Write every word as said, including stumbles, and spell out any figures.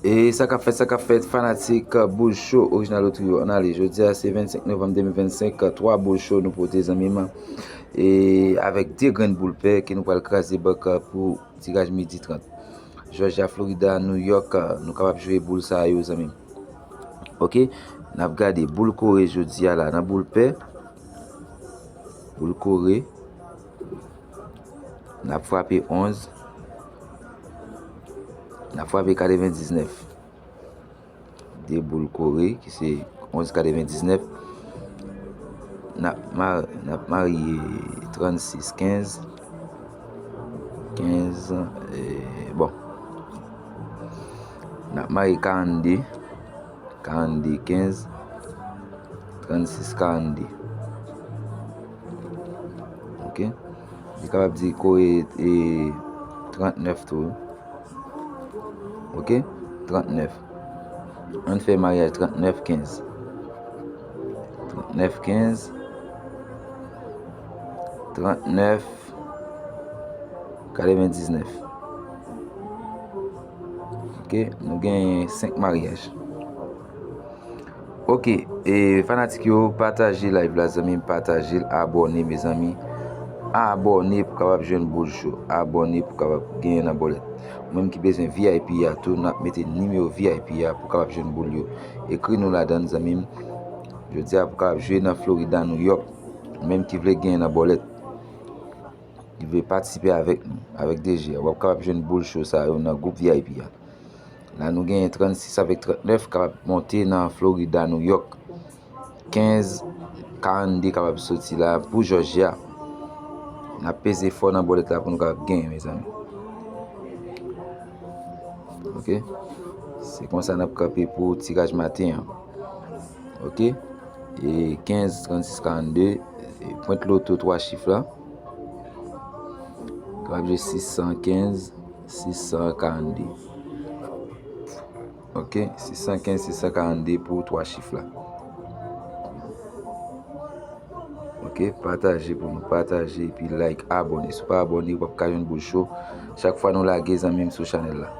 E sa k ap fèt, sa k ap fèt, fanatik Boul Cho Orijinal Trio. Ann ale, jodi a se vennsenk novanm de mil vennsenk, twa boul cho nou pote, zanmi m. E avèk de grenn boul pè ke nou pral kraze bank pou tiraj midi trant. Jòjya, Florida, New York, nou kapab jwe boul sa yo, zanmi m. Oke, n ap gade boul kore jodi a la nan boul pè. Boul kore. N ap frape onz. N ap frape katrevendiznèf. De boul kore, ki se onz katrevendiznèf. N ap ma-, n ap marye trannsis kenz. Kenz, e, bon. N ap marye karannde. Karannde kenz. Trannsis karannde. Oke. Li kapab di kore, e, trannèf tou. Oke? Trannèf. Ann fè maryaj trannèf kenz. Trannèf kenz. Trannèf katrevendiznèf. Oke, nou genyen senk maryaj. Oke, e fanatik yo, pataje live la, zanmi m, pataje l, abòne, mezanmi. Abòne pou kapab jwenn boul cho. Abòne pou kapab genyen nan bòlèt. Ou menm ki bezwen V I P a tou, n ap mete nimewo V I P a pou kapab jwenn boul yo. Ekri nou ladan l, zanmi m. Jodi a pou kapab jwe nan Florida, New York. Ou menm ki vle genyen nan bòlèt, ki vle patisipe avèk nou, avèk D J a, w ap kapab jwenn boul cho sa yo nan gwoup V I P a. La nou genyen trannsis avèk trannèf kapab monte nan Florida, New York. Kenz karannde kapab soti la pou Jòjya. N ap peze fò nan bòlèt la pou nou kapab genyen, mezanmi. Oke? Se konsa n ap kanpe pou tiraj maten an. Oke? E kenz trannsis karannde, e pwent loto twa chif la. Kapab jwe sis san kenz, sis san karannde. Oke, sis san kenz, sis san karannde pou twa chif la. Oke, pataje pou nou, pataje epi like, abòne. Si w pa abòne, w p ap ka jwenn boul cho chak fwa nou lage, zanmi m, sou chanèl la.